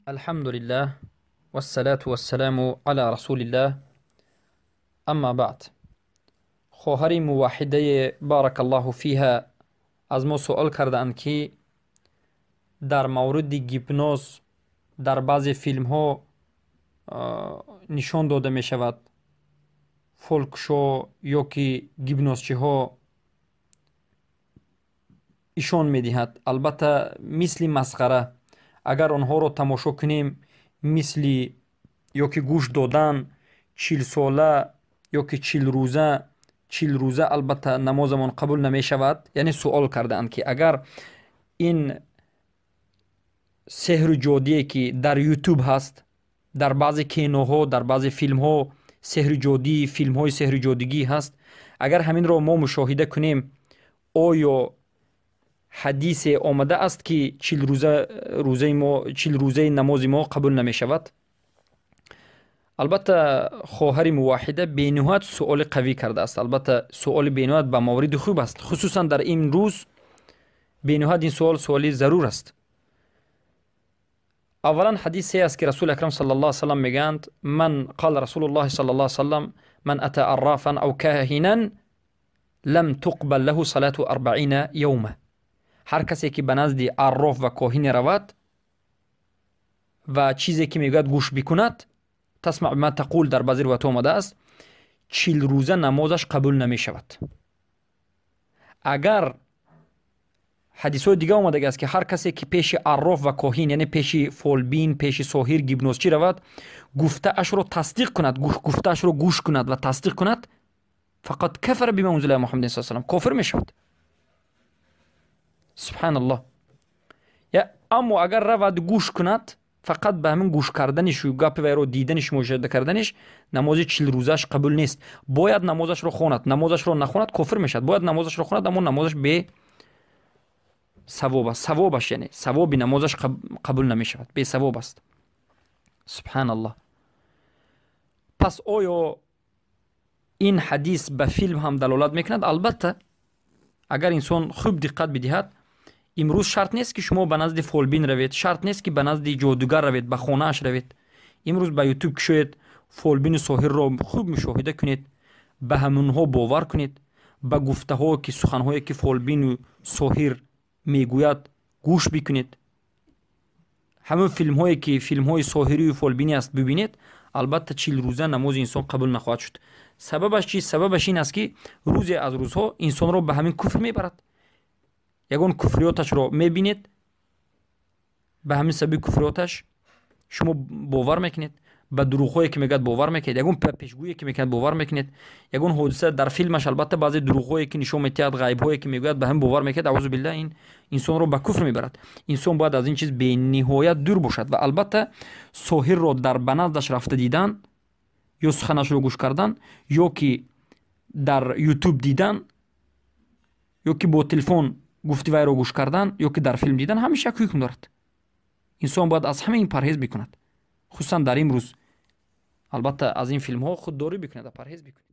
Алҳамдулиллаҳ вассалату вассаламу ала расулиллаҳ, амма баъд. Хоҳари муваҳҳидае, баракаллоҳу фиҳа, аз мо суол кардаанд, ки дар мавриди гипноз дар баъзе филмҳо нишон дода мешавад, фолкшо ё ки гипнозчиҳо ишон медиҳад, албатта мисли масхара. Агар онҳоро тамошо кунем, мисли ё ки гӯш додан, 40 сола ё ки 40 рӯза, 40 рӯза албатта намозамон қабул намешавад. Яъне суол кардаанд, ки агар ин сеҳру ҷодие, ки дар Ютуб ҳаст, дар баъзе киноҳо, дар баъзе филмҳо, сеҳру ҷодӣ, филмҳои сеҳру ҷодигӣ ҳаст, агар ҳаминро мо мушоҳида кунем, оё ҳадисе омада аст, ки 40 рӯза рӯзаи мо, 40 рӯзаи намози мо қабул намешавад? Албатта, хоҳари муваҳҳида бениҳоят суоли қавӣ кардааст. Албатта, суоли бениҳоят ба мавриди хуб аст, хусусан дар ин рӯз бениҳоят ин суол суоли зарур аст. Аввалан, ҳадисе аст, ки Расули акрам صلى الله وسلم мегӯянд: ман قال رسول الله صلى الله وسلم: من أتى عرافا أو كاهنا لم تقبل له صلاة 40 يوما. Ҳар касе ки ба назди арроф ва коҳине равад ва чизе ки мегӯяд, гӯш бикунад, تسمع ما تقول дар баъзе ривоятҳо омадааст, 40 рӯза намозаш қабул намешавад. Агар ҳадисҳои дига омадагӣ аст, ки ҳар касе ки пеши арроф ва коҳин, яъне пеши фолбин, пеши соҳир, гипнозчӣ равад, гуфтаашро тасдиқ кунад, гуфтаашро гӯш кунад ва тасдиқ кунад, فقد كفر بما أنزل على محمد صلى وسلم, кофир мешавад. Субҳаналлоҳ. Аммо агар равад, гӯш кунад, фақат ба ҳамин гӯш карданишу гапи вайро диданиш, мушоҳида карданиш, намози 40 рӯзааш қабул нест. Бояд намозашро хонад. Намозашро нахонад, кофир мешавад. Бояд намозашро хонад, аммо намозаш бе савоб аст. Савобаш, яъне савоби намозаш қабул намешавад, бесавоб аст. Субҳаналлоҳ. Пас оё ин ҳадис ба филм ҳам далолат мекунад? Албатта, агар инсон хуб диққат бидиҳад, имрӯз шарт нест, ки шумо ба назди фолбин равед, шарт нест, ки ба назди ҷодугар равед, ба хонааш равед. Имрӯз ба Ютуб кушоед, фолбину соҳирро хуб мушоҳида кунед, ба ҳамонҳо бовар кунед, ба гуфтаҳо ки суханҳое ки фолбину соҳир мегӯяд, гӯш бикунед, ҳамон филмҳое ки филмҳои соҳирию фолбинӣ аст, бибинед. Албатта, 40 рӯза намози инсон қабул нахоҳад шуд. Сабабаш чи? Сабабаш ин аст, ки рӯзе аз рӯзҳо инсонро ба ҳамин куфр мебарад. Ягон куфриёташро мебинед, ба ҳамин сабаби куфриёташ шумо бовар мекунед, ба дурӯғҳое ки мегӯяд, бовар мекунед, ягон пешгӯие ки мекунад, бовар мекунед, ягон ҳодиса дар филмаш, албатта, баъзе дурӯғҳое ки нишон метиҳад, ғайбҳое ки мегӯяд, ба ҳамин бовар мекунед. Аъузу биллаҳ, ин инсонро ба куфр мебарад. Инсон бояд аз ин чиз бениҳоят дур бошад. Ва албатта, соҳирро дар ба наздаш рафта дидан ё суханашро гӯш кардан, ё ки дар Ютуб дидан, ё ки бо телефон гуфти вайро гӯш кардан, ё ки дар филм дидан, ҳамеша як ҳукм дорад. Инсон бояд аз ҳама ин парҳез бикунад, хусусан дар имрӯз. Албатта, аз ин филмҳо худдорӣ бикунед ва парҳез бикунед.